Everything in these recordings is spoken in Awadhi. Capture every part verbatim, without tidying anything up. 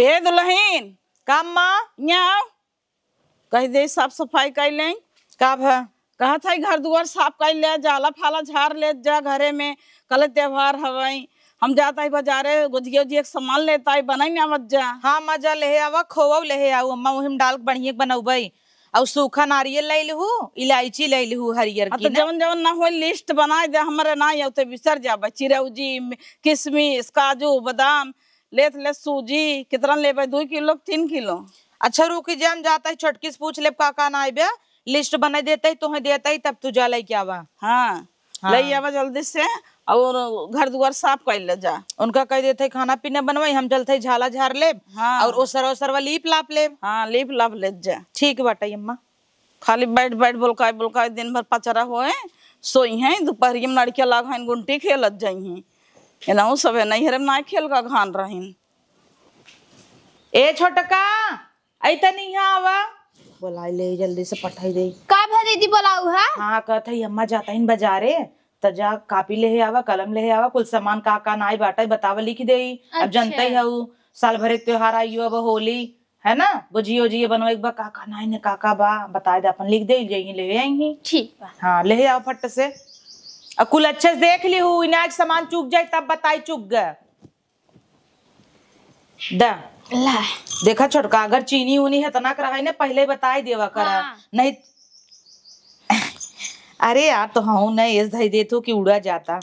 ए दुलहिन, का अम्मा? यहाँ आओ। कहि दे साफ सफाई कइ लें। का भ? कहत है घर दुआर साफ कइ ले, जाला फाला झार लेत जा घरे में, कल त्योहार हवइ। हम जात ही बजारे, गोझिया उझिया के सामान लेत ही, बनइ न आवत जा। हाँ अम्मा, जा लेहे आवा, खोवा लेहे आउ अम्मा, ओहिम डाल के बढ़िया के बनउबइ। अउ सूखा नारियल लइ लिहू, इलायची लइ लिहू हरियर हाँ, की तो ना। जवन जवन ना होई list बनाइ दे, हमरे ना आउते बिसर जाबे। चिरौजी, किसमिस, काजू, बादाम, लेत लेत सूजी, कितना लेबे? दुइ किलो, तीन किलो? अच्छा रुकी जा, हम जात ही छोटकी से पूछ लेब का का ना आइबे, list बनाइ देत ही, तोहे देत ही, तब तू जा लइके आवा। हाँ, हाँ। लइ आवा जल्दी से, अउर घर दुआर साफ कइ ले जा। उनका कहि देत ही खाना पीना बनवाई, हम चलत ही झाला झार लेब, हाँ। अउर ओसर ओसरवा लीप लाप लेब। हाँ, लीप लाप लेत जा। ठीक बाटइ अम्मा। खाली बैठ बैठ बोलकाइ बोलकाइ दिन भर पचरा होए, सोइहैं, दुपहरिया में लड़किया लाग हैं गुंटी खेलत जइहीं। एनहू सभे नैहरे में नाय खेल का घान रहिन। ए छोटका, अइतनी हियाँ आवा। बोलाइ ले, जल्दी से पठाइ दे। का भे दीदी बोलाउ है? हाँ, कहत ही अम्मा जात हीं बजारे, त जा कापी लेहे आवा, कलम लेहे आवा, कुल सामान का का नाई बाटइ बतावा, लिखि देई। अब अच्छा। जनतइ हउ, साल भरे के त्योहार आइयो अब होली, है ना? गोझिया ओझिया बनवाइ के बा, का का नाई ने का का बा, बताइ दे, आपन लिखि देइ, जइहीं लेहे अइहीं। ठीक बा। हाँ, लेहे आवा फट से। अउ कुल अच्छे से देखि लिहू, इनाज सामान चुक जाइ तब बताई चुक ग। दा। ला। देखा छोटका, अगर चीनी उनी हेतना के रहइ न, पहिले बताइ देवा करा। हाँ। नहीं, अरे यार, तो हूँ न एस धइ देत हो कि उड़ा जाता।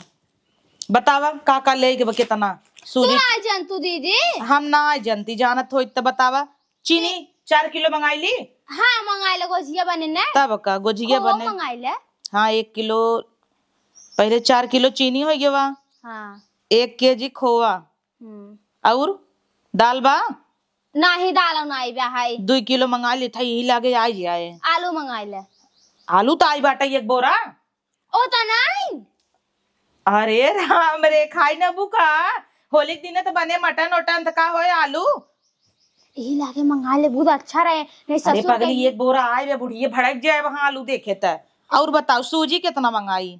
बतावा, का का लेइ के बा, केतना? तू सूजी? ना जनतू दीदी। हम नाई जनती, जानत होइत त बतावा। चीनी चार किलो मंगाइ ली? हाँ, मंगाइ ले, गोझिया बने न। तब का, गोझिया खोवा बने। मंगाइ ले। हाँ, एक किलो, पहिले चार किलो चीनी होइ गवा। हाँ। एक केजी खोवा। हम्म। अउर दाल बा? नाहीं, दाल नाई बा है। दुइ किलो मंगाइ लेत ही, यही लागे आइ जाए। आलू मंगाइ ले। आलू त आइ बाटइ एक बोरा। ओ त नाई। अरे राम रे, खाइ न बुका। होली के दिने त बने मटन ओटन, त का होए आलू? यही लागे मंगाइ ले, बहुत अच्छा रहे। नहीं अरे ससुर पगली, कहीं एक बोरा आइ बे, बुढ़िये भड़क जाए वहाँ आलू देखे त। अउर बताउ, सूजी केतना मंगाई?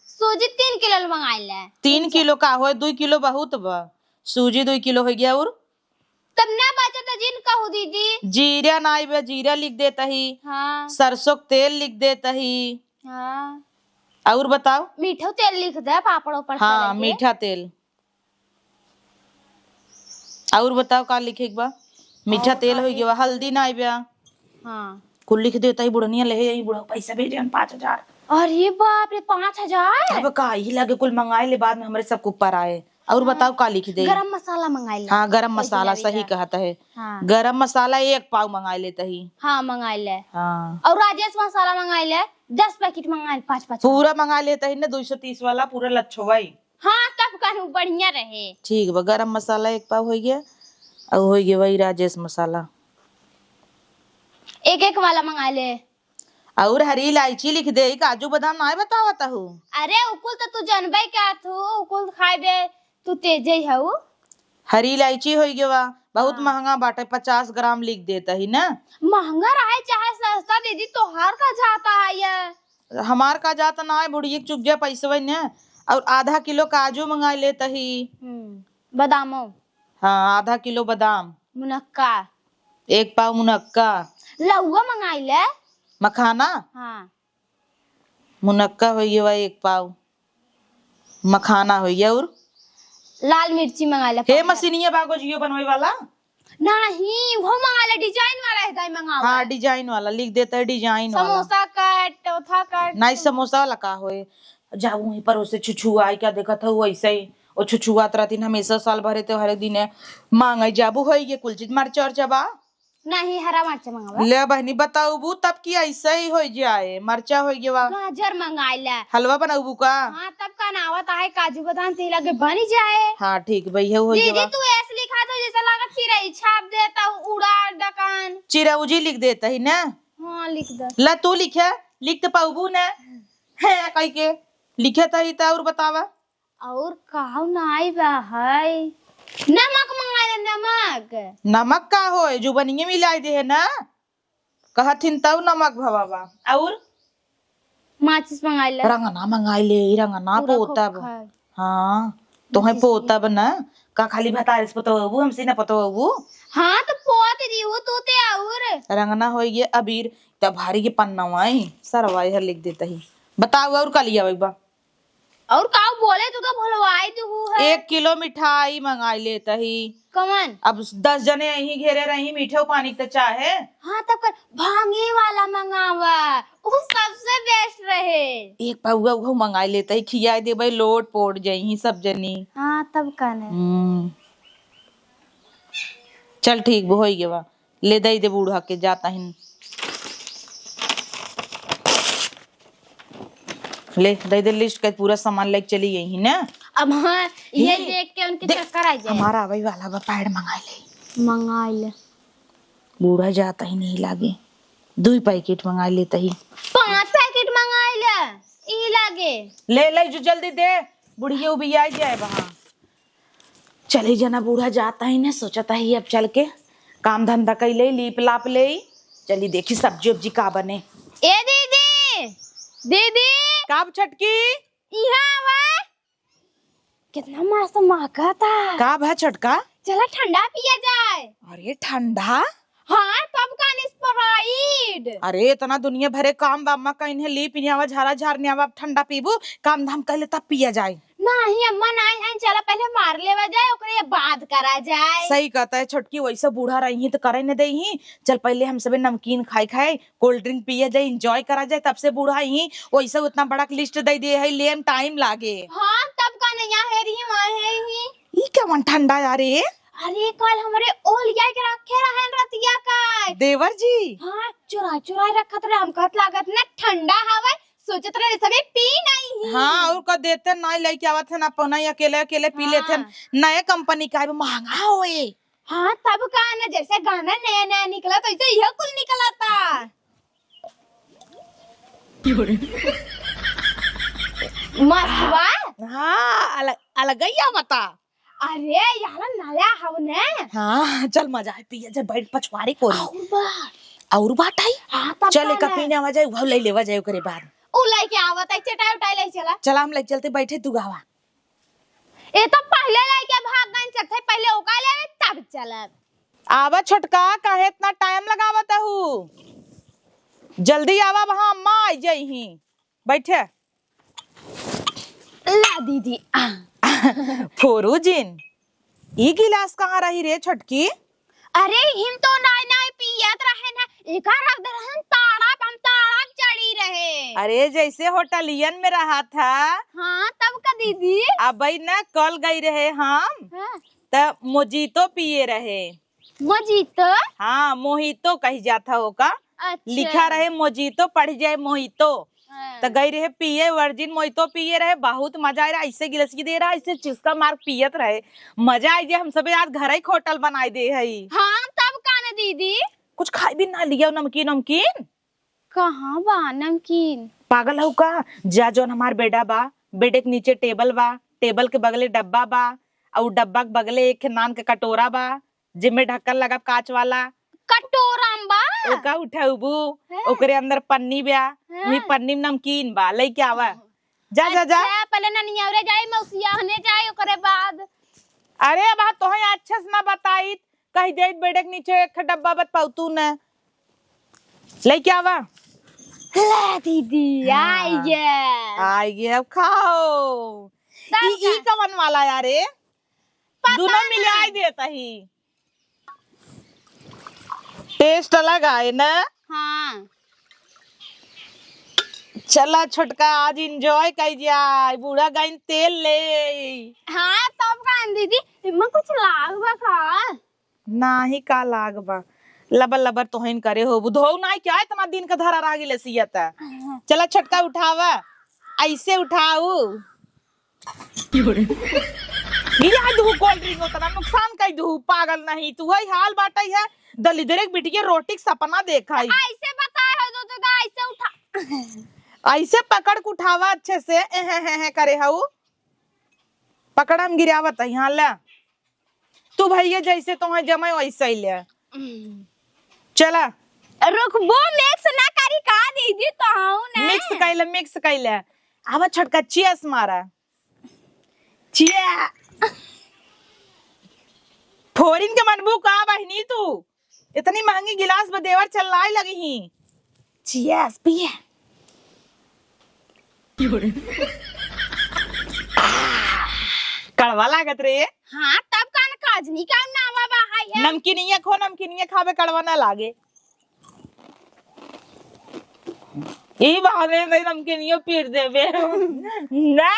सूजी तीन किलो मंगाइ ले। तीन किलो का होए, दुइ किलो बहुत बा। सूजी दुइ किलो होइ गवा अउर? तब ना बचा त जिन कहू दीदी। जीरा नाई बे, जीरा लिख देत ही। हाँ। सरसों के तेल लिख देत ही। हाँ। अउर बताउ? मीठो तेल लिख दे, पापड़ ओपड़ हाँ, तरे के। मीठा तेल। अउर बताउ का लिखे के बा? मीठा अउर तेल का होइ है? गवा, हल्दी नाई बा। हाँ। कुल लिख देत ही बुढ़निया, लेहे यही बुढ़ऊ पैसा भेजे हन पाँच हजार। अरे बाप रे, पाँच हजार? अब का, यही लागे कुल मंगाइ ले, बाद में हमरे सबके ऊपर आए। अउर हाँ। बताउ का लिख देई? गरम मसाला मंगाइ ले। हाँ, गरम मसाला, सही कहत है। हाँ। गरम मसाला एक पाव मंगाइ लेत ही। हाँ, मंगाइ ले। हाँ। अउर राजेश मसाला मंगाइ ले, दस पैकेट मंगाइ ले, पाँच पाँच। पूरा मंगाइ लेत ही न, दुइ सौ तीस वाला पूरा लच्छोवा ही। हाँ, तब कहूँ बढ़िया रहे। ठीक बा, गरम मसाला एक पाव होइ गवा, अउ होइ गवा वही राजेश मसाला। एक एक वाला मंगाइ ले। अउर हरी इलायची लिख देई, काजू बादाम नाय बतावत हऊ। अरे, उ कुल त तू जनबे करत हऊ, उ कुल खाइबे, तू तेजइ हऊ। हरी इलायची होइ गवा, बहुत हाँ। महंगा बाटे, पचास ग्राम लिख देत ही न। महंगा रहे चाहे सस्ता दीदी, तोहार का जाता है ये? हमार का जात नाय, बुढ़िया के चुक गवा पैसवे न। अउर आधा किलो काजू मंगाइ लेत ही। हम्म, बादामो। हाँ, आधा किलो बादाम। मुनक्का। एक पाव मुनक्का। लउआ मंगाइ ले। मखाना? हाँ। मुनक्का होइ गवा एक पाव, मखाना होइ गवा, अउर? लाल मिर्ची मंगाइ ले हे पाउडर। मशीनिया बा गोझियो बनवे वाला? नाहीं, उहो मंगाइ ले, design वाला है, दाई मंगावा। हाँ, design वाला, लिख देत ही design वाला। समोसा कट, ओथा कट। नाहीं, समोसा वाला का होए? जाबू वहीं पर ओसे छुछुआई का देखत हऊ, वइसे ही। ओ छुछुआत रहतिन हमेसा साल भरे त्योहारे दिने माँगइ जाबू, होइ गवा कुल चीज, मरचा उरचा बा? नाहीं, हरा मरचा मंगावा। ले बहिनी, बताउबू तब कि अइसे ही होइ जाए, मरचा होइ गवा। गाजर मंगाइ ले। हलवा बनउबू का? हाँ, तब का नावत आहे, काजू बादाम तेल लगे बनि जाए। हाँ, ठीक बा, इहे होइ गवा। दीदी, तू ऐसे लिखा तो जइसे लागत चिरई छाप देता, उड़ा डकान। चिरौजी लिख देत ही न? हाँ, लिख दे। ला तू लिखे, लिख त पउबू न। है, कहि के लिखे त ही त अउर बतावा। अउर काउ नाई बा है? नमक मंगाइ ले, नमक। नमक का होए, जुबनिये मिलाइ देहे न, कहथिन तउ नमक भवा बा। अउर? माचिस मंगाइ ले। रंगना मंगाइ ले, ई रंगना पूरा पोतब। खोखा। हाँ, तोहे माचिस पोतब न, का खाली भतारे से पोतवबू, हमसे न पोतवबू? हाँ, तो पोत दिहू तू ते और। रंगना होई गे अबीर, त भारी के पन्ना वाई, सरवा यह लिख देता ही। बताओ और का लिया बा? और काऊ बोले, तू तो भुलवाई दिहू है। एक किलो मिठाई मंगाई लेता ही। कवन? अब दस जने यहीं घेरे रही, मीठे पानी के तो चाहे। हाँ, तब कर भांगे वाला मंगावा, उ सबसे बेस्ट रहे। एक पौवा उहू मंगाई लेता ही, खियाई देबे, लोट पोट जइहीं सब जनी। हाँ, तब का नहीं। हम्म। चल ठीक बा, होई गवा। ले दई दे बूढ़ा के, जाता ही। ले दई दे लिस्ट के, पूरा सामान लेके चली गई ही ना। अब हाँ, ये ये देख के उनके देख, चक्कर आ जाए। हमारा आवई वाला बा, पैड मंगाई ले। मंगाई ले। बूढ़ा जाता ही नहीं लागे, दुई पैकेट मंगाई लेता ही। पाँच पैकेट मंगाई ले, ई लागे। ले ले जो जल्दी दे, बुढ़िया उबिया जाए वहाँ। चले जना, बूढ़ा जाता ही ना, सोचता ही अब चल के काम धंधा कई ले, लीप लाप ले, चली देखी सब्जी उब्जी का बने। ए दीदी, दीदी। का बा छोटकी? इहाँ आवा। कितना मस्त महकता। का बा छोटका? चला ठंडा पिया जाए। अरे ठंडा? हाँ, तब का Sprite। अरे इतना दुनिया भरे काम बा, अम्मा कहीं ली पीने आवा, झारा झारने आवा, अब ठंडा पीबू, काम धाम कर ले तब पिया जाए। नहीं अम्मा, नहीं, नहीं, चला पहले मार लेवा जाए, ओकरे बाद करा जाए। सही कहता है छोटकी, वैसे बूढ़ा रही तो करे न दे ही। चल पहले हम सबे नमकीन खाए खाए, cold drink पिया जाए, enjoy करा जाए, तब से बूढ़ा ही वैसे उतना बड़ा list दे दिए है, लेम टाइम लागे। हाँ, तब का नहीं, यहाँ है रही, वहाँ है ही। ई कवन ठंडा यार ये? अरे कल हमरे ओलिया के रखे रहन रतिया का। देवर जी। हाँ, चुराई चुराई रखत रहे, हम कहत लागत ना ठंडा हवे, सोचत रहे सबे पी नहीं। हाँ, और का देते नहीं, लेके आवत है ना, अपना ही अकेले अकेले पी लेते हैं। हाँ। नए कंपनी का है, महंगा होए। हाँ, तब का ना, जैसे गाना नया नया निकला तो ऐसे यह कुल निकला था। मस्त बा। हाँ, अलग अलग ही आवता। अरे यार, नया हव ने। हाँ, चल मजा है, पिया जब बैठ पछवारी कोरी। और बा। और बात है? हाँ, तब चल का एक ना। पीने आवा जाए, वह ले लेवा जाए ओकरे बाद। उ लेके आवत है, चटाई उटाई ले चला। चला हम ले चलते, बैठे तू गावा। ए तो पहले लेके भाग गइन, चलते पहले ओका ले तब चलब। आवा छोटका, काहे इतना टाइम लगावत हू? जल्दी आवा, वहाँ अम्मा आई जाई ही। बैठे। ला दीदी। फोरू जिन, ई गिलास कहाँ रही रे छोटकी? अरे, हिम तो नाई नाई पियत रहे ना, एका रख दे रहन ताड़ा, हम ताड़ा चढ़ी रहे। अरे, जैसे होटलियन में रहा था। हाँ, तब का दीदी? अबई ना, कल गई रहे हम, हाँ। त मोजीतो पिए रहे। मोजीतो? हाँ, मोहितो कही जात है ओका। अच्छा। लिखा रहे मोजीतो, पढ़ जाए मोहितो। हाँ। त गई रहे पिए, virgin मोहितो पिए रहे, बहुत मजा आए रहा। ऐसे गिलास की दे रहा, ऐसे चुस्का मार पियत रहे। मजा आई जे हम सबे आज घर ही होटल बनाई दे हई। हाँ, तब का न दीदी? कुछ खाई भी ना लिया, नमकीन, नमकीन। कहाँ बा नमकीन? पागल हऊ का? जा, जौन हमार बेडा बा, बेडे के नीचे टेबल बा, टेबल के बगले डब्बा बा, और डब्बा के बगले एक नान के कटोरा बा, जेमे ढक्कन लगा कांच वाला। कटोरा में बा? ओका उठाउबू, हैं? ओकरे अंदर पन्नी बा, हैं? वही पन्नी में नमकीन बा, लेके आवा। जा, जा, जा। अच्छा, पहले ननियौरे जाई, मौसिया हने जाई, ओकरे बाद। अरे, अब तोहे अच्छे से ना बताई, कही देत बेडे के नीचे एक ठे डब्बा बत पाउतू न। लेके आवा। ले दीदी, हाँ। आई गे। आई गे, अब खाओ। तब ई, ई का? कवन वाला यार रे? पता दुनो ना। मिलाइ देत ही। Taste अलग आए ना? हाँ। चला छोटका, आज enjoy कई जाए, बूढ़ा गइन तेल ले। हाँ, तब का दीदी, इमा कुछ लाग बा का? नाही का लाग बा, लबर लबर तोहिन करे हो, बुधो नाही क्या इतना दिन का धरा रागी ले सियता। हाँ। चला छोटका उठावा, ऐसे उठाऊ। गिरा दुहु cold drink, उतना नुकसान कई दुहु, पागल नहीं तू, वही हाल बाटई है, दलिद्दर के बिटिया रोटी के सपना देखा है। ऐसे बताए हो तो, तो, तो ऐसे उठा। ऐसे पकड़ के उठावा अच्छे से, ए, हे, हे, हे करे हऊ, पकड़ा में गिरावत है, हाँ ले, तू भैया जैसे तोहे जमे वैसे ही ले। हम्म। चला। रुकबो, mix ना करी का दीदी, तो हूँ ना। Mix कैले, mix कैले। आवा छोटका, cheers मारा। Cheers। फोरिन के मनबू का बहिनी तू? इतनी महंगी गिलास में देवर चल्लाए लगी ही। Cheers, पिए। कड़वा लागत रे। हाँ, तब का न काजनी का नावा बा, हाय है। नमकीनिया खो, नमकीनिया खावे कड़वा ना लागे। ई बहाने नहीं नमकीनियो पीट देबे। ना?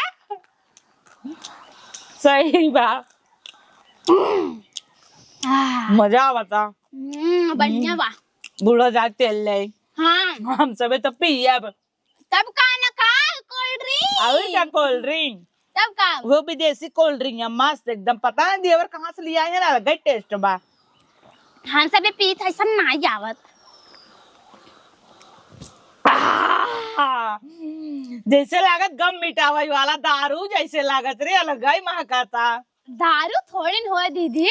सही बा। आह। मजा आवता। हम्म, बढ़िया बा। बूढ़ो जाए तेल ले। हाँ। हम सबे तो पियब। तब का ना का, cold drink। और का cold drink? तब का? वो विदेशी cold drink है, मस्त एकदम। पता नहीं देवर कहाँ से लिया है ना, अलग ही taste बा। हम सबे पीत है, सब ना आवत। आह, जैसे लागत गम मिटावे वाला दारू जैसे लागत रे, अलग ही महकाता। दारू थोड़ी न होए दीदी।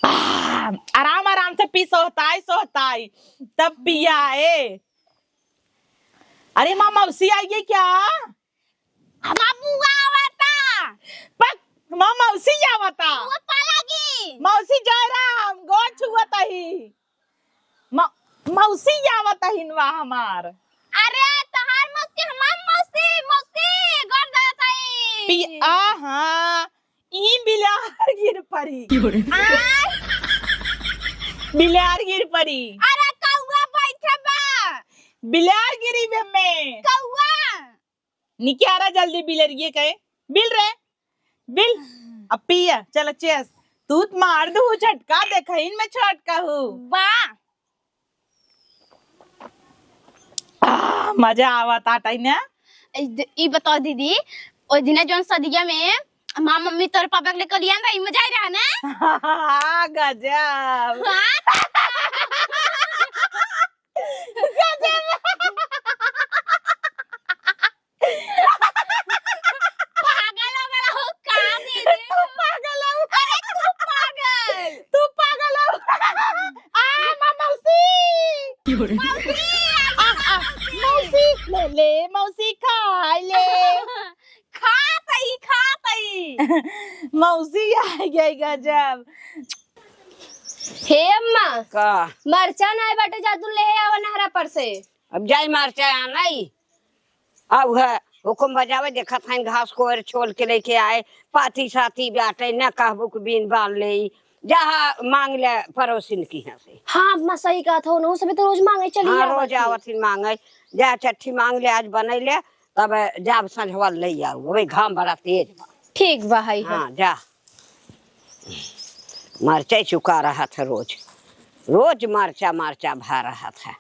आह, आराम आराम से पी, सोहताई सोहताई, तब पियाए। अरे माँ, मौसी आई है क्या? माँ, बुआ आवता। पक, माँ, मौसी आवता। बुआ पालागी। मौसी जयराम, गोड़ छुअत ही। म-, मौसी आवत हिनवा हमार। अरे, तहार मौसी, हमार मौसी, मौसी, गोड़ धरत हई। पी-, आहा, ई बिलार गिर परी। आय। बिलार गिर परी। अरे, कौआ बैठे बा। बिलार गिरी बे में। कौआ। निकारा जल्दी बिलरिये कहे। बिल रे, बिल। अब पिया, चल cheers। तू त मार दू झटका, देखइन में छोटका हूँ। बा। आ, मजा आवत आटइ ना। ई द-, ई बताओ दीदी, ओ दिना जौन सदिया में माँ मम्मी तोर पापा के लेके लियान रही, मजा आई रहा ना? हाँ, गजब। हाँ। गजब। पागल हो गया हो का दीदी? तू पागल हो। अरे तू पागल। तू पागल हो। आ, माँ मौसी। मौसी, आ, आ, मौसी, ले ले, मौसी खा ले। खा तई, खा तई। मौसी आ गई गजब। हे अम्मा, का? मरचा नाय बाटे, जा तू ले आवा नहरा पर से। अब जाई मरचा आनई। अब है हुकुम बजावे, देखत हन घास कोर छोल के लेके आए, पाती साती बाटे, न कहबू के बीन बान लेई, जहाँ मांग ले पड़ोसिन किहाँ से। हाँ अम्मा, सही कहत हो, उनहू सबे तो रोज मांगे चली हाँ, आवत रोज ही। आवत ही मांगे, जा चट्ठी मांग ले, आज बनई ले, तब जाब संझवा ले आऊ, अबे घाम बड़ा तेज बा। ठीक बा, हई है। हाँ, जा। मरचा ही चुका रहत है रोज, रोज मरचा, मरचा भा रहत है।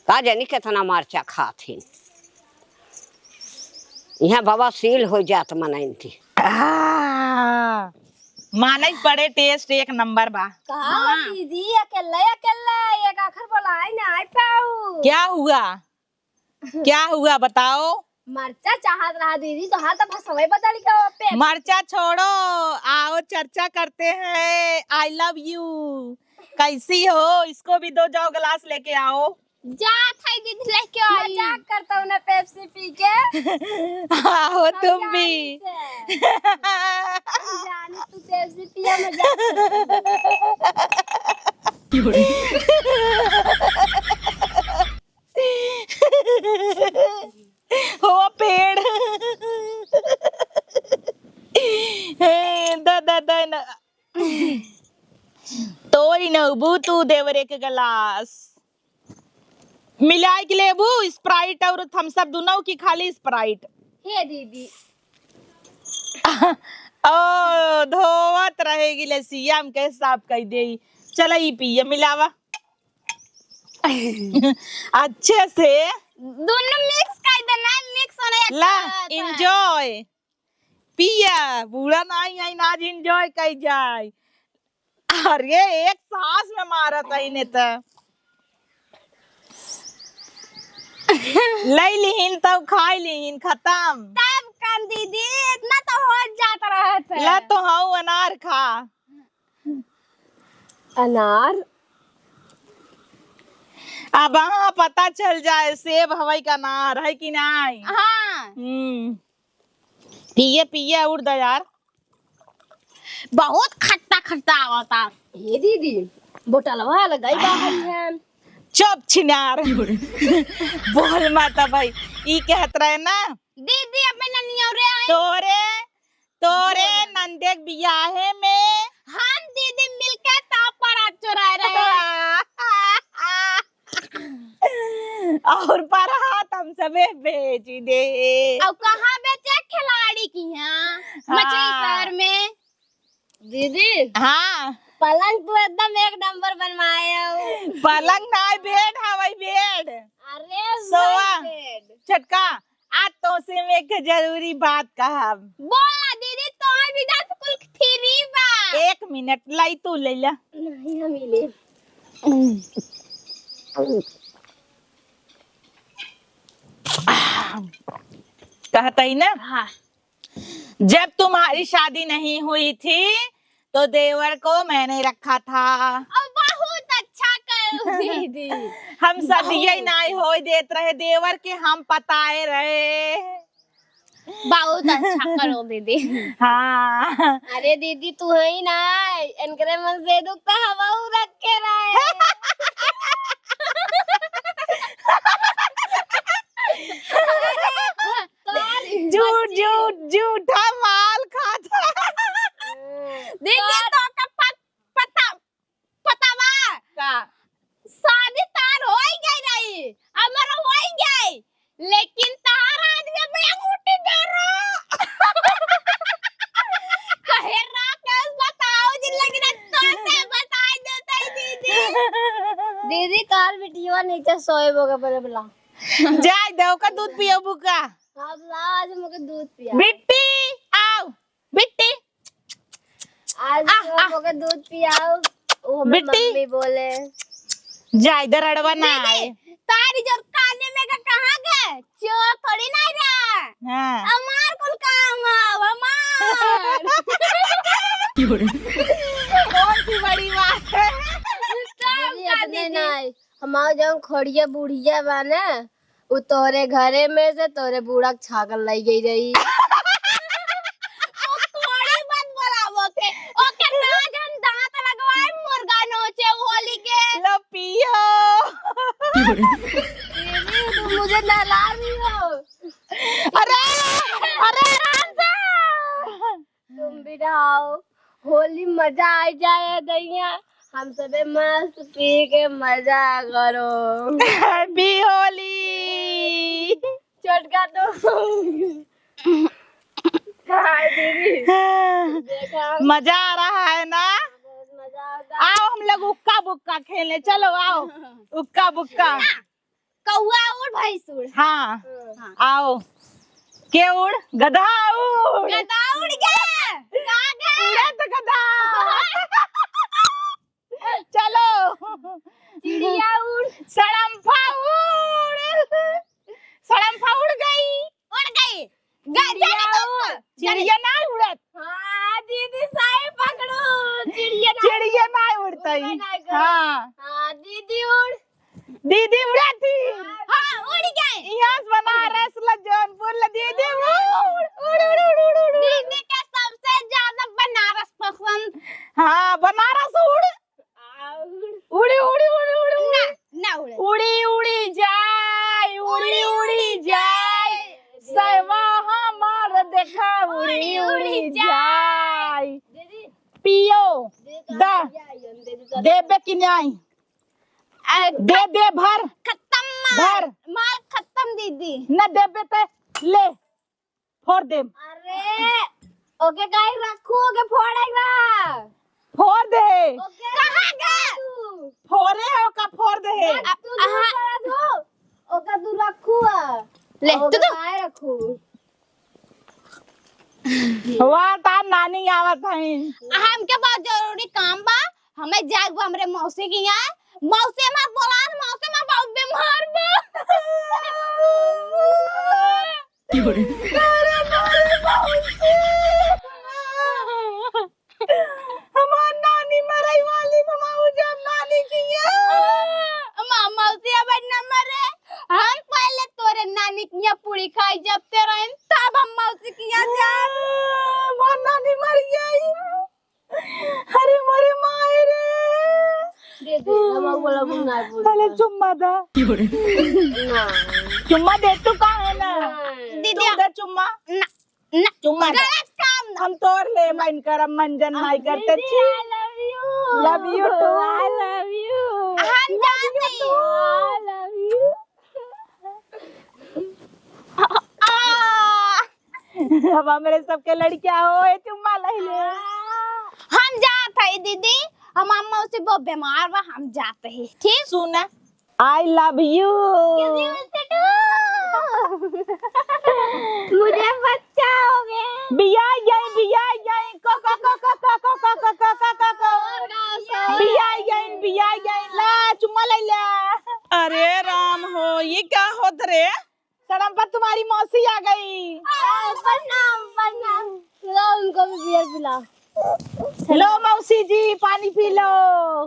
का जानी केतना मरचा खात हिन। इहाँ बवासीर होइ जात मनइन की। आह, मानइ पड़े, taste एक नंबर बा। का हाँ। दीदी, अकेले, अकेले एक आखर बोलाए ना आए पाऊ। क्या हुआ? क्या हुआ बताओ? मरचा चाहत रहा दीदी, तो हाँ तो भसवे बदल के ओपे। मरचा छोड़ो, आओ चर्चा करते हैं। I love you। कैसी हो? इसको भी दो, जाओ गिलास लेके आओ। जात है दीदी लेके आई। मजाक करता हूँ ना Pepsi पी के। आओ हम तुम भी। जानी से। हम जानी तू Pepsi पिया मजाक करता है। हो पेड़। हे, द, द, द, न। तोरी नहबू तू देवर एक गिलास। मिलाइ के लेबू Sprite और Thums Up दुनौ की खाली Sprite? हे दीदी। ओ, धोवत रहे गिलसिया, हम कहे साफ कइ देई। चला ई पिए, मिलावा। अच्छे से। दुनौ mix कइ देना, mix होना अच्छा ला, रहत है। Enjoy। पिया, बूढ़ा नाहीं है, आज enjoy कइ जाए। अरे, एक सांस में मारत है इन्हें त। लइ लिहिन तब खाइ लिहिन, खतम। तब कन दीदी, इतना तो हो जात रहत है। ला तो हऊ अनार खा। अनार? अब हाँ पता चल जाए, सेब हवइ का अनार है कि नाहीं? हाँ। हम्म। पिए, पिए, उड़ द यार। बहुत खट्टा खट्टा आवता। हे दीदी, बोतलवा लगाई बाहर है। चुप छिनार। बोल माता भाई, ई कहत रहे ना। दीदी, अपने ननिया रे आए। तोरे, तोरे बोल। नंदे के बियाहे में हम दीदी मिलके तापरा चुराए रहे। और परहात हम सबे बेच दे। और कहाँ बेचे? खिलाड़ी की यहाँ, हाँ। मछली शहर में। दीदी, हाँ। पलंग तू एकदम एक नंबर बनवाए हो। पलंग ना, बेड हवाई बेड। अरे सोवा। भाई बेड। छोटका, आज तोसे में एक जरूरी बात कहब। बोला दीदी, तोहर बिना तो कुल फ्री बा। एक मिनट, लाई तू ले ला। नहीं, हम ही ले। कहत ही ना? हाँ। जब तुम्हारी शादी नहीं हुई थी, तो देवर को मैंने रखा था। अब बहुत अच्छा करो दीदी। हम सदिये बहुत। नाई होई देत रहे, देवर के हम पताए रहे। बहुत अच्छा करो दीदी। हाँ। अरे दीदी, तू ही ना, इनकरे मन से दुख तो हवाऊ रखे रहे। झूठ, झूठ, झूठा माल खाता। दीदी, तो का पत-, पता, पता बा? का? शादी तार होई गई रही, हमर होई गई, लेकिन तार आदमी अपने अंगूठी डारो। कहे राकेश बताओ जिन, लेकिन तो से बताई देते दीदी। दीदी, तार बिटिया नीचे सोए बोगे, पहले बुला। जाए दे, ओकर दूध पियबू का? अब लाओ, आज हमके दूध पिया। बिट्टी, आओ। बिट्टी। आज आह, आह। हमके दूध पियाओ। वो हमें बिट्टी। मम्मी बोले। जाए दे, रड़वा ना दीदी, आए। तारी जो काने में का कहाँ गए? चोर थोड़ी ना रहा। हाँ। हमार कुल काम है, हमार। कौन सी बड़ी बात है? काम दीदी, का इतने दीदी? नहीं। हमार जौन खड़िया बुढ़िया बा ना, उ तोरे घरे में से तोरे बूढ़ा के छागल लाई गई रही। ओ कोड़ी मत बोलावो के। ओके ना जन दांत लगवाए मुर्गा नोचे होली के। लो पियो। दीदी, तुम मुझे नहला रही हो। अरे, अरे आराम से। तुम भी रहो, होली मजा आ जाए दैया, हम सबे मस्त पी के मजा करो। Happy होली। छोटका तो हाय दीदी, देखा। मजा आ रहा है ना? बहुत मजा आता है। आओ हम लोग उक्का बुक्का खेलें, चलो आओ उक्का बुक्का। कौआ उड़, भैंस उड़। हाँ। हाँ। आओ। के उड़? गधा उड़। गधा उड़ गया। कहाँ गया? उड़े तो गधा। चलो। चिड़िया उड़। सड़म्फा उड़। सड़म्फा उड़ गई। उड़ गई। ग-, चिड़िया जाने दो उड़। उसको। चिड़िया ना उड़त। हाँ, दीदी सही पकड़ो। चिड़िया ना चिड़िया ना उड़तई। उड़बे ना करे। हाँ। हाँ, दीदी उड़। दीदी उड़त ही। हाँ, उड़ गए। यहाँ से बनारस ला जौनपुर ला दीदी उड़, उड़, उड़। दीदी के सबसे ज्यादा बनारस पसंद। हाँ, बनारस उड़। उड़ी, उड़ी, उड़ी, उड़ी, उड़ी। ना, ना उड़े। उड़ी, उड़ी जाए, उड़ी, उड़ी, उड़ी उड़ी जाए। जाए। सैवा हमार देखा, उड़ी, उड़ी, उड़ी उड़ी जाए। जाए। दीदी, पियो, दीदी, दा। कहाँ गया ये? दीदी, तो देबे कि नहीं? आ, दे दे भर। खत्म माल। भर। माल खत्म दीदी। न देबे ते ले। फोड़ देम। अरे, ओके काहे रखू, ओके फोड़े बा। फोड़ दे। ओके कहाँ गए? फोड़े है, ओका फोड़ दे। अब तू दूर करा दो। ओका तू रखू आ। ले, ओके तू तो काहे रखू? वाह, तार नानी आवत हईं। हमके बहुत जरूरी काम बा, हमें जाए बा हमरे मौसी के यहाँ। मौसी हमार बोला, मौसी हमार बहुत बीमार बा। अरे मोरे मौसी। हमार नानी मरई वाली, हम आऊ जाब नानी किया। हमार मौसी अब न मरे। हम पहले तोरे नानी किया पूरी खाई जब ते रहन, तब हम मौसी किया जाब। हमार नानी मर गई। हम बोला, हम ना बोली। पहले चुम्मा दा। ना। चुम्मा दे तू, का है ना? नहीं। दीदी, तू दे चुम्मा। ना, ना। चुम्मा दे। गलत काम ना। हम तोर ले मन करम, मंजन नाई करते दीदी, छी। I love you। Love you too। I love you। हम जाते हैं। I love you। आ। अब हमरे सबके लड़किया हो, ए चुम्मा लइ ले। हम जात हई दीदी, हमार मौसी बहुत बीमार बा, हम जात हई, ठीक? सुना, I love you। मुझे बच्चा हो गया। बियाह गई, बियाह गई, को, को, को। बियाह गई, बियाह गई, ला, चुम्मा लइ ला। अरे राम हो, ये का होत रे? सड़म पर तुम्हारी मौसी आ गई। आ, प्रणाम, प्रणाम। लो, उनको भी बियर पिलाओ। लो मौसी जी, पानी पी लो।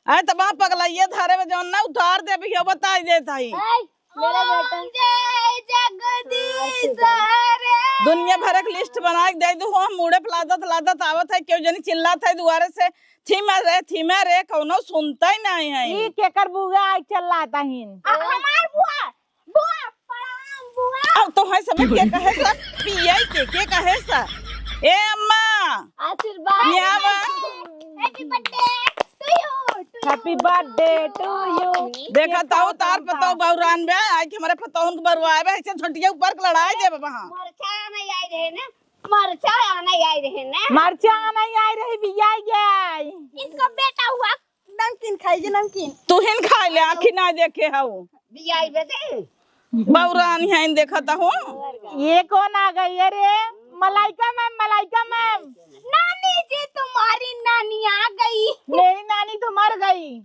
अरे तब आप पगला ये धारे में जौन ना उतार दे भी हो, बताई देत हई। ए, मेरा बेटा। ओम जय जगदीश हरे। दुनिया भर के लिस्ट बना के दे दू, हम मुड़े पे लादत लादत आवत है, केहू जनी चिल्लात है दुआरे से, "थीमा रे, थीमा रे", कौनो सुनता ही नहीं है। ई केकर बुआ आई चिल्लात हिन? आ, हमार बुआ। बुआ, प्रणाम बुआ। अब तो है समय के कहे सा, पिए के, के कहे सा। ए अम्मा। आशीर्वाद। ये आवा। Happy birthday to you, to you। Happy birthday to you। देखा ताऊ तार पतौ बौरान बे, आज के हमरे पतौन के बरुआ बे, ऐसे छोटिया ऊपर के लड़ाई दे बाबा। हाँ। मरचा नहीं आई रहे ना, मरचा नहीं आई रहे ना। मरचा नहीं आई रहे, बिया गई। इनको बेटा हुआ। नमकीन खाई जे, नमकीन। तू हिन खाई ले, आँखी ना देखे हऊ। बियाई बे दे। बौरान हिन देखत हूँ। ये कौन आ गई है रे? मलाइका मैम, मलाइका मैम। नानी जी, तुम्हारी नानी आ गई। मेरी नानी तो मर गई।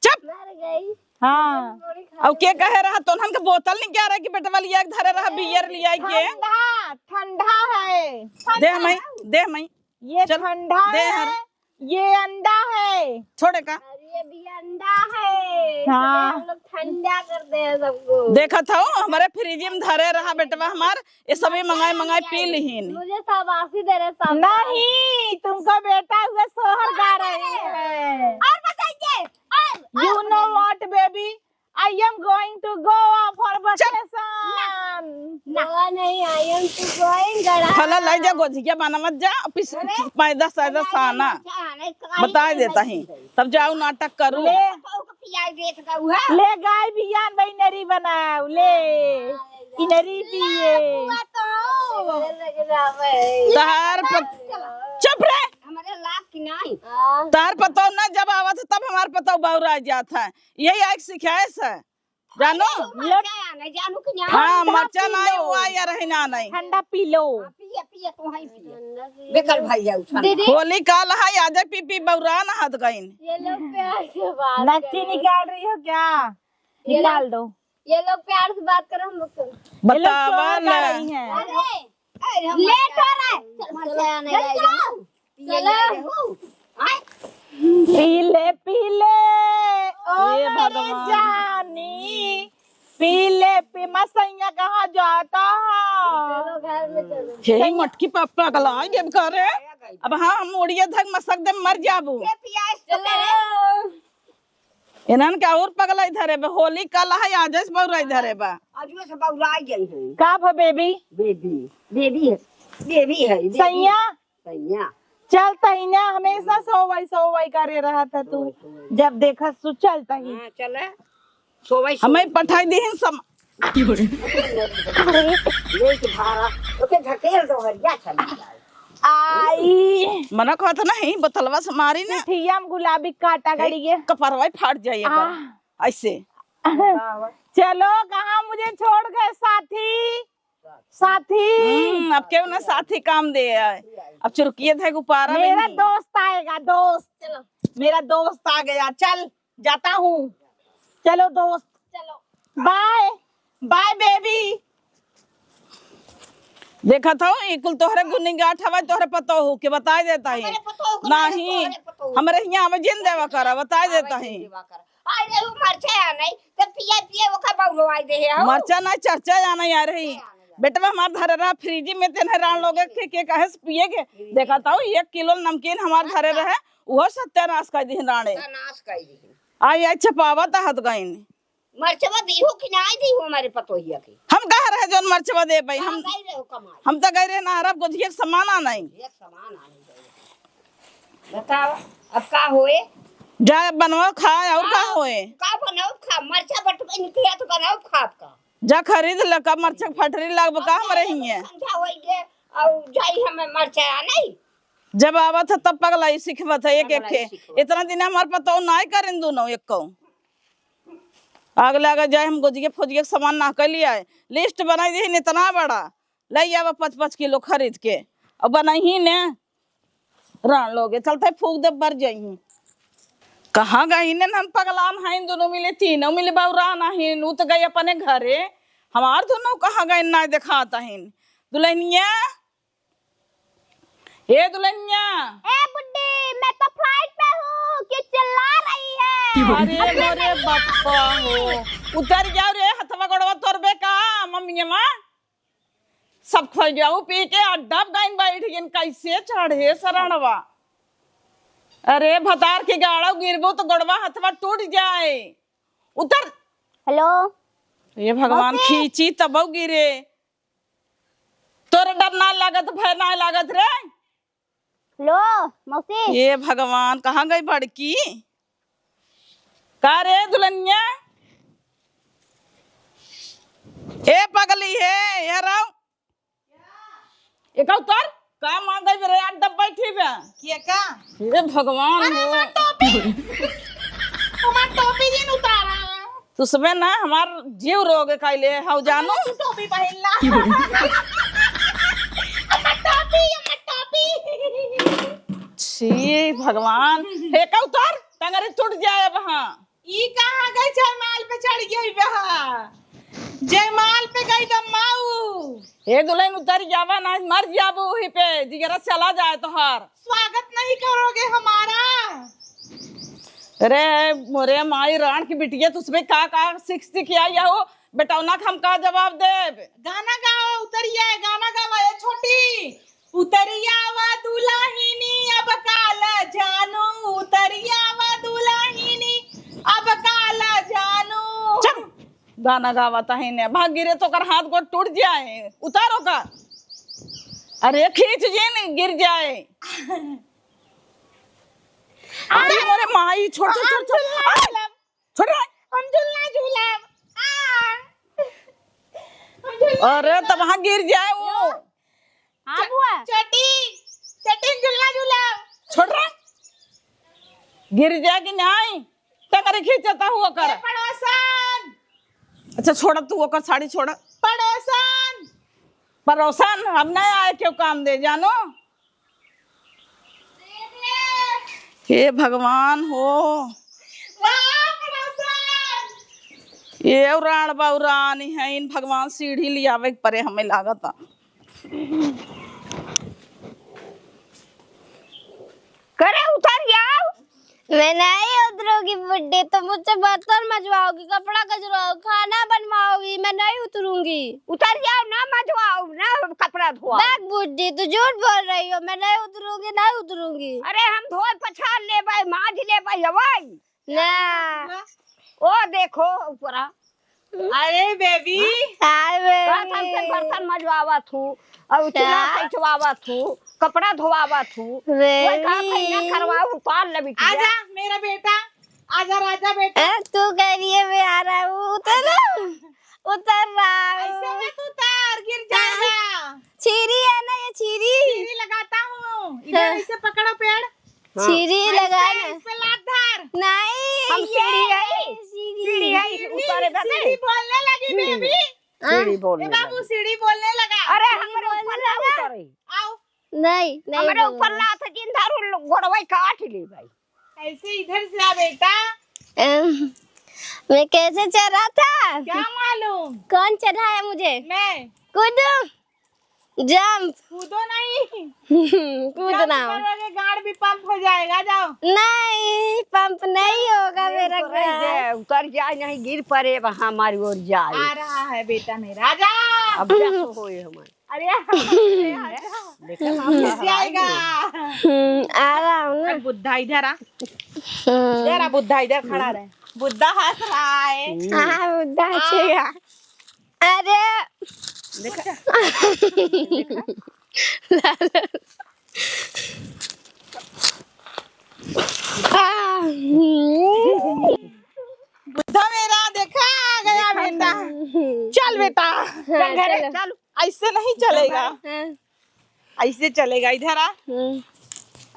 चुप। मर गई। हाँ। अब के कहे रहा, तोहन के बोतल नहीं क्या रहे कि बेटवा लिया के धरे रहा, बियर लिया के? ठंडा, ठंडा है। देह मई, देह मई। ये चल, ठंडा दे है। हर। ये अंडा है। छोड़े का? अरे, ये भी अंडा है। हाँ। हम लोग ठंडा कर दे हैं सबको। देखत हौ, हमरे फ्रिज में धरे रहा बेटवा हमार, ये सभी मंगाए मंगाए पी लिहिन। मुझे शाबाशी दे रहे सब। नहीं, तुमको बेटा हुआ सोहर गा रहे हैं। और बताइए, और, You और know बताइए। What, baby? I am going to Goa for चुप। Vacation। ना। गोवा नहीं, I am to going गड़ा। फला लाई जा, गोजिया बना मत जा, पिस-, अरे। पैदा सैदा साना। बता देता ही। तब जाऊ नाटक करू। ले। ले गाय बियान बहिनरी बनाऊ, ले। इनरी पिए। तहार पत-, चुप रे। हमारे लाग की नहीं। तहार पतौ ना जब आवत तब हमार पतौ बौरा जात है। यही आइक सिखाए से। जानो? अरे, तू मरचा या नहीं, जानू कि नहीं? हाँ, ठंडा मरचा पी नहीं लो। हुआ या रही ना नहीं। ठंडा पी लो। हाँ, पिए, पिए, तू ही पिए। बेकल भाई जाऊ, ठंडा। दीदी। होली काल है, आजे पी पी बौरा ना हद गइन। ये लोग प्यार से बात नक्की करो। निकाल रही हो क्या? ये निकाल लोग, दो। ये लोग प्यार से बात करो, हम लोग से। ये लोग बतावा शोर कर ना। रही हैं। अरे, अरे, हम लेट हो रहा है। चल, मरचा या नहीं चल, आएगा। चल। पी ले, पी ले। ओ ये मेरे भगवान। जानी, पी ले, पी, मसैया कहाँ जाता है? चलो, घर में चलो। हे सैया। मटकी पापा का ला, ये करे। अब हाँ, हम उड़िया धक मसक दे, मर जाबू। ये पियास तो चलो। करे। इन्हन का और पगला इधर है, होली कल है, आज से बौरा इधर है बा। आज से बौरा आ गई है। का भा बेबी? बेबी, बेबी है, बेबी है, बेबी। सैया, सैया। चल तहिना हमेशा सोवई सोवई करे रहत है तू। सोवई, सोवई। जब देखत सु चल तही। हाँ, चले। सोवई, हमें सोवई। पठाई दिहिन सम- अरे, ले के भारा, ओके ढकेल दो हरिया चल जाए। आई। मना कहत नहीं, बोतलवा से मारी ना। पिठिया में गुलाबी काटा ए, गड़ी है। कपरवा ही फाट जाइए आ। कर। ऐसे। चलो, कहाँ मुझे छोड़ गए साथी? साथी। हम्म, अब क्यों ना साथी काम दे आए। अब चुरकिए थे गुब्बारा मेरा नहीं। दोस्त आएगा, दोस्त। चलो। मेरा दोस्त आ गया, चल, जाता हूँ। चलो दोस्त। चलो। Bye, bye baby। देखत हौ, ई कुल तोहरे गुनीगाठ हवा, तोहरे पतोहू के बताई देता ही। हमरे पतोहू के नहीं, तोहरे पतोहू। हमरे हियाँ आवे जिन देवा करा, बताई आवे देता जिन ही। देवा करा। अरे, उ मरचा या नहीं, तो पिए पिए ओका बउरवाई दे है, हो। मरचा नहीं, चर्चा या नहीं आ रही। चर्चा या नहीं आ रही। बेटवा हमार धरे रहा फ्रिज में, तेने राण लोगे के, के कहे से पिए के। फ्रिज देखा में। था, एक किलो नमकीन हमार हाँ, धरे हाँ। रहे, उहो सत्यानाश कर दिहिन राणे। सत्यानाश कर दिहिन। आई, आई छपावत हत गइन। मरचवा दीहू कि नाई दीहू हमारे पतोहिया के? हम कह रहे जौन मरचवा देबइ, हाँ, हम, गई रहो कमाई। हम त गई रहे नहरब गोझिया के सामान आनइ। ये सामान आने गई। बताओ, अब का होए? जा अब बनवा खाए, और का हाँ, होए? का बनाओ खा? मरचा बट निकलिया तो बनाओ खा आपका। जा खरीद ल, का मरचा के फैक्ट्री लागब का हमरे हियाँ? संझा होई गे, और जाई हमें मरचा आनइ। जब आवत है तब पगलाई सिखवत है एक एक पगलाई के। सिखवत। इतना दिन हमार पतोह नाई करें दुनो एको। आग लागे जाए, हम गोजिए फोजिए के सामान ना कर लिया है। लिस्ट बनाई दे इतना बड़ा, ले आवा पाँच पाँच किलो खरीद के। अब बनाई ही ने, रान लोगे चलते फूक दे बर जाई। कहाँ गई ने नन पगलान हैं दुनो मिले, तीनों मिले बौरान आहिन, उ त गई अपने घरे। हमार दुनो कहाँ गई ना देखात आहिन। दुल्हनिया, ए दुल्हनिया। ए बुड्ढी, मैं तो फ्लाइट पे हूँ, क्यों चिल्ला रही है? अरे मोरे बप्पा हो, उतर जाओ रे, हथवा गोड़वा तोरबे का, मम्मी माँ। सब खो जाओ, पी के अड्डा पे गइन बैठ गइन, कैसे चढ़े सरणवा। अरे भतार के गाड़ो गिरबो तो गोड़वा हथवा टूट जाए। उतर। हेलो। ये भगवान, मौसी। खींची तबो गिरे। तोरे डर ना लागत, भय ना लागत रे। लो, मौसी। ये भगवान, कहाँ गई बड़की? का रे दुल्हनिया? ए पगली हे, यहाँ रहो। एका उतर, का मांगे बे रे, अड्डा बैठी बे? के का? हे भगवान अरे, हो। हमार टोपी। हमार टोपी जिन उतारा। तुसबे ना हमार जीव रोग काइले हौ जानो। तू टोपी पहिनला। हमार टोपी, हमार टोपी। छी भगवान, हे का उतर, टंगरी टूट जाए अब हाँ। ई कहाँ गई जयमाल पे चढ़ गई बा? जयमाल पे गई दम्माऊ। हे दुल्हन उतर जावा ना, मर जाबू वहीं पे, जिगरा चला जाए तोहार। स्वागत नहीं करोगे हमारा? अरे मोरे माई राण की बिटिया, तुझमें का का सीख सीख आई हो? बेटौना के हम का जवाब देब? गाना गाओ, उतरिया गाना गावा, ए छोटी। उतरिया वा दुल्हिनी अब काला जानू, उतरिया वा दुल्हिनी अब काला जानू। चुप, गाना गावत है ने, भाग गिरे तो ओकर हाथ गोड़ टूट जाए, उतारो का। अरे खींच जे नहीं गिर जाए। अरे मोरे माई, छोड़, छोड़, छोड़, छोड़। छोड़ रे। हम झूलना झूलब। आ। हम झूलना अरे, झूलब। तब वहाँ गिर जाए वो। हाँ, बुआ। छोटी, छोटी झूलना झूलब। छोड़ रे। गिर जाए कि नहीं? टंगरी खींचता हुआ कर। ए, पड़ोसन। अच्छा, छोड़ तू ओकर साड़ी छोड़। पड़ोसन। पड़ोसन, हम नहीं आए क्यों काम दे, जानो? हे भगवान हो। ये राण बौरानी है, इन भगवान सीढ़ी लियावे के परे हमें लागत। करे उतर जाओ। मैं नहीं उतरूंगी बुड्ढी, तुम मुझसे बर्तन मजवाओगी, कपड़ा कचवाओगी, खाना बनवाओगी, मैं नहीं उतरूंगी। उतर जाओ ना, मजवाओ ना, कपड़ा धोआओ। बैग बुड्ढी, तू झूठ बोल रही हो, मैं नहीं उतरूंगी, नहीं उतरूंगी। अरे हम धोए पछार लेबै, माज लेबै, अबै। ना। ओ देखो ऊपरा। अरे बेबी। हाय बेबी। बर्तन से बर्तन मजवावत हूँ, और चूल्हा हाँ। खिंचवावत हूँ, कपड़ा धोवावत हूँ। बेबी। वही कहा था, इन्हें खरवा उतार ले बिटिया। आजा मेरा बेटा, आजा राजा बेटा। ए, तू कह रही है मैं आ रहा हूँ, उतर रहा हूँ, उतर रहा हूँ। ऐसे मत उतर, गिर जाएगा। छीरी है ना ये छीरी? छीरी लगाता हूँ, इधर हाँ। ऐसे पकड़ो पेड़। हाँ। सीढ़ी ऐसे लगा ना। इस पे लात धर। नहीं, हम ये सीढ़ी है। सीढ़ी। सीढ़ी है, सीढ़ी, उतारे बदे। सीढ़ी बोलने लगी हम्म। बेबी। हाँ। सीढ़ी ए बोलने बाबू, लगी। सीढ़ी बोलने लगा। अरे, सीढ़ी हमरे बोलने ऊपर ना लगा। उतरे। आओ। नहीं, नहीं हमरे ऊपर बोलूंगा। लात जिन धरू, गोड़वई काट ले भाई। ऐसे इधर से आ बेटा। अम, मैं कैसे चढ़ा था? क्या मालूम? कौन चढ़ाया मुझे? मैं। कूदो। जंप। कूदो नहीं। कूदना। जंप करोगे, गाड़ भी पंप हो जाएगा, जाओ। नहीं, पंप नहीं होगा मेरा गाड़। उतर जाए, नहीं गिर पड़े, वहाँ हमारी ओर जाए। आ रहा है बेटा मेरा, आ जा। अब जा तो होए हमारे। अरे, अरे, आ जा। देखा, हम खिसियाएगा। हम्म, आ रहा हूँ ना। अब बुद्धा इधर आ। हम्म। इधर आ, बुद्धा इधर खड़ा रहे। बुद्धा हंस रहा है। हाँ, बुद्धा आ। हंसेगा। अरे। देखा? आ, हम्म। बुद्धा मेरा देखा, आ गया देखा बेटा। नहीं। चल बेटा, हाँ, चल घरे। चलो। ऐसे नहीं चलेगा। हाँ। ऐसे चलेगा, इधर आ। हम्म।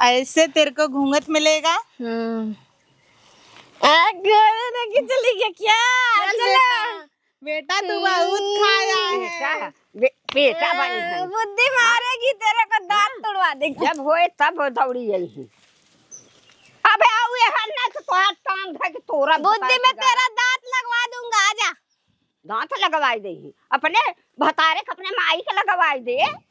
ऐसे तेरे को घूंघट मिलेगा। हम्म। आ, घरे लेके चली गया क्या? चल चलो। बेटा, बेटा, तू बहुत खाया है। बेटा, बे-, बेटा बनी है। बुद्धि मारेगी, तेरे को दांत तुड़वा देगी। जब होए तब दौड़ी आई है। अबे आऊ ये हन्ना से तोहार टांग धर के तोरा बुद्धि में तेरा दांत लगवा दूंगा, आजा। दांत लगवाई देही। अपने भतारे के अपने माई के लगवाई दे।